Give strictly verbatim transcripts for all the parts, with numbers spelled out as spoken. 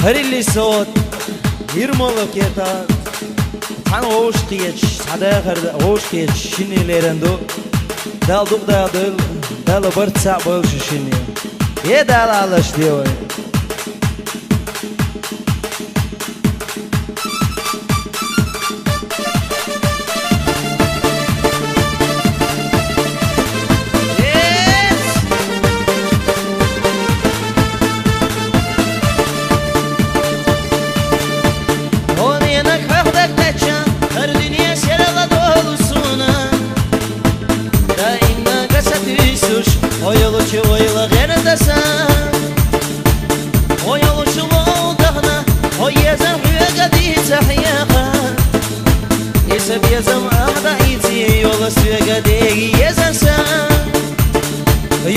Арилли сават, ирмала кета, цхьан вовшахъеча, цхьа дахар вовшахъеча шинне леран ду. Дала дукха даха дойла, Дала барт цхьаъ бойла шун шинне. Е Дала Ӏалаш де вай. Хьо менаг хьоьхдагтача, хӀара дуьне серала долу суна. Даимна гаса туьйсуш, хьо йолчу ойла гӀерда сан. Хьо йолчу вов тахана, хьо езар хьоьга дийца хьеха. И са безам ахьа даийци, йола соьга дега езар сан.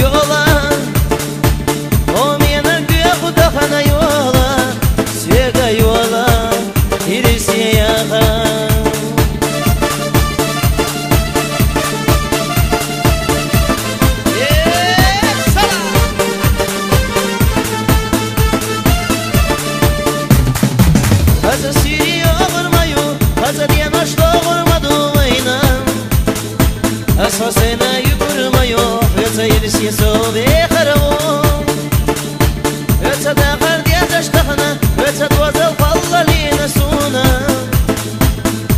Йола, хьо менар доьху тахана, йола, соьга йола, ирсе яха. Аса сири йогӀур ма ю, аса денош догӀур ма ду вайна. Аса хьо сайна юкъур ма ю, хьоьца ирсе со вехар ву. Хьоьца дахар дезаш тахана, хьоьца дозал кхоллалийна суна.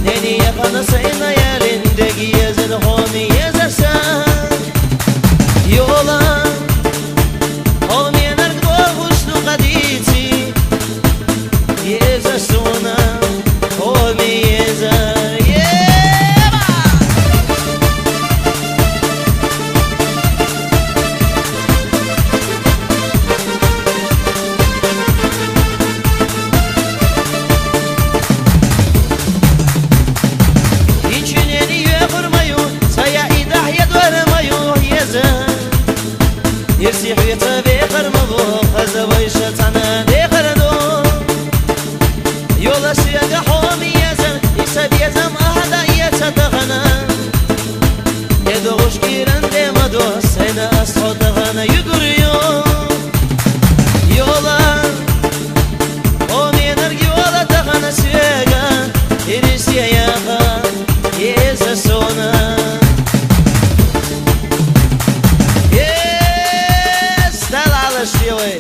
Нени яхана сайна ялин дег езар хьоме езар сан. Йола, хьо менарг бохуш ду кхадийци, еза суна, хьоме еза, еба! И чинени йоьхур ма ю, сая и дахье дора ма ю, еза. Ирси хьоьца вехар ма ву, хаза вайша цхьана дехар ду. Йола соьга хьоме езар, и са безам ахьа даэца тахана. Э, догӀуш кийран де ма ду, сайна ас хьо тахана юкъур ю. Йола, хьо менарг йола тахана соьга, ирсе яха, еза суна. Э, стала Ӏалаш де вай.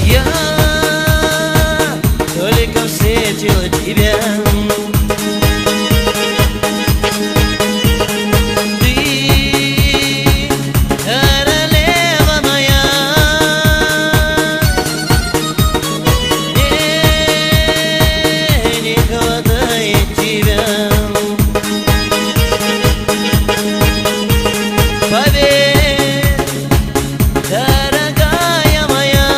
Я только встретил тебя. Ты королева моя. Мне не хватает тебя. Поверь, дорогая моя,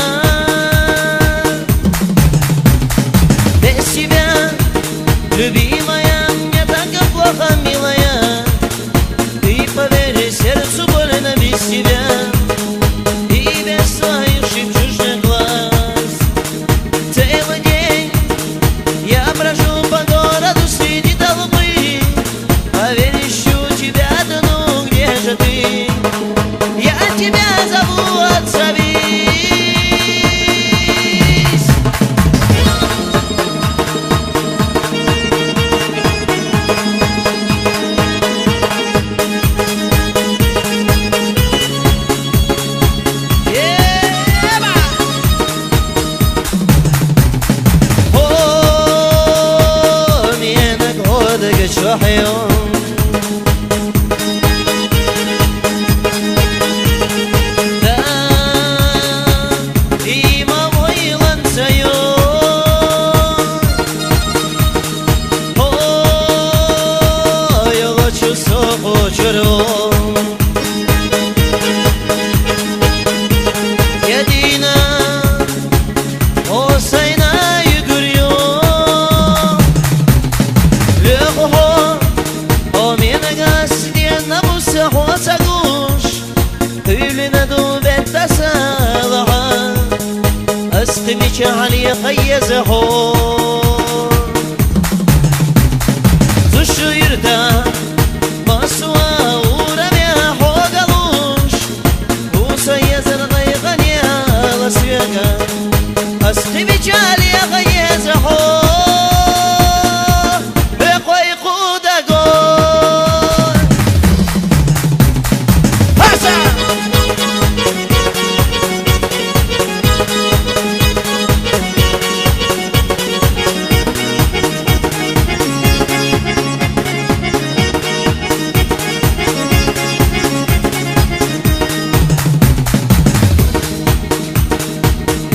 без тебя, любимая, мне так плохо, милая. Ты поверь, сердцу больно без тебя и без твоих жемчужных глаз. Целый день я брожу по городу среди толпы. Поверь, ищу тебя, да ну где же ты? Я тебя зову, отзовись. Еба! Хьо менаг хьоьдага чохь йо. Да, и ма вайлан ца йо. Хьо Чале еза хьо. Цу шуьйра тӀа массо а урамехь хьо галуш, хӀу сан езар гӀайгӀанехь ала соьга. Ас кхин мичахь леха еза хьо, бекхой кху дагор. Паса!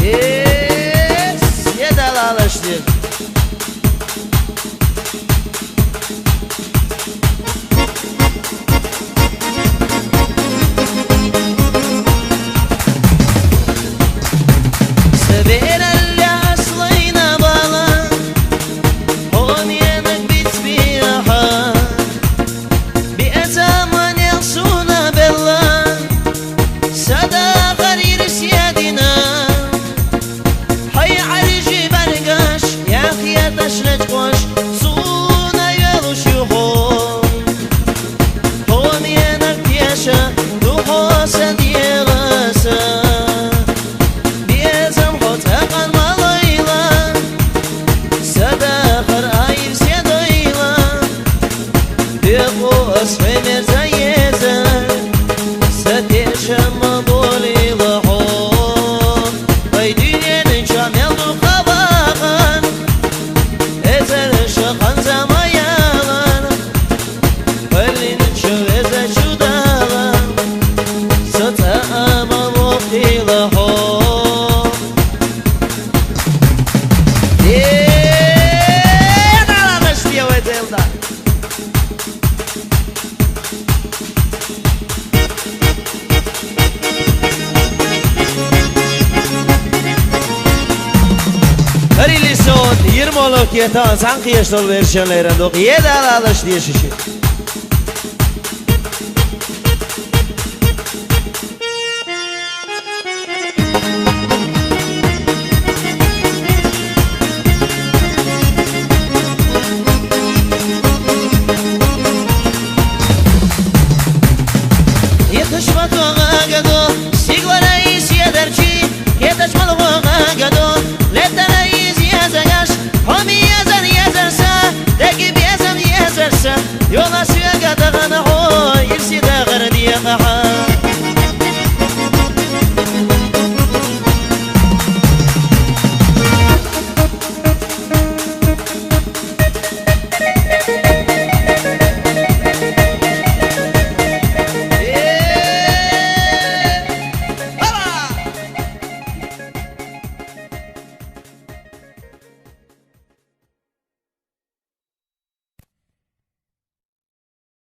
Э, седалалаш дер. Сан бераллехь ас лайна бала, хьо менаг бицбехьа, безам манел суна белла, сан дахар ирсе дина. Хьайн Ӏаьржи бӀаьргаш, яхъяташ лечкъош, суна йолуш ю хьо. Хьо менаг теша ду хьо сан дегӀаса, безам хьо цкъа къан ма лайла, сан дахар айрсе дойла. Декъо ас хьоьмер ца еза, сан тешам ма болийла хьо. Вай дуьнен чохь мел ду хавахан, эзар ша хан ца ма ялан, валлин чу везачу Дала, сан цӀа а ма воккхийла хьо. Э, Дала, наш дьявол, Дела. Карилисон, Ермолов Кетан, цхьаьнакхеташ долу вершина лерина ду. Едалалаш деши ши.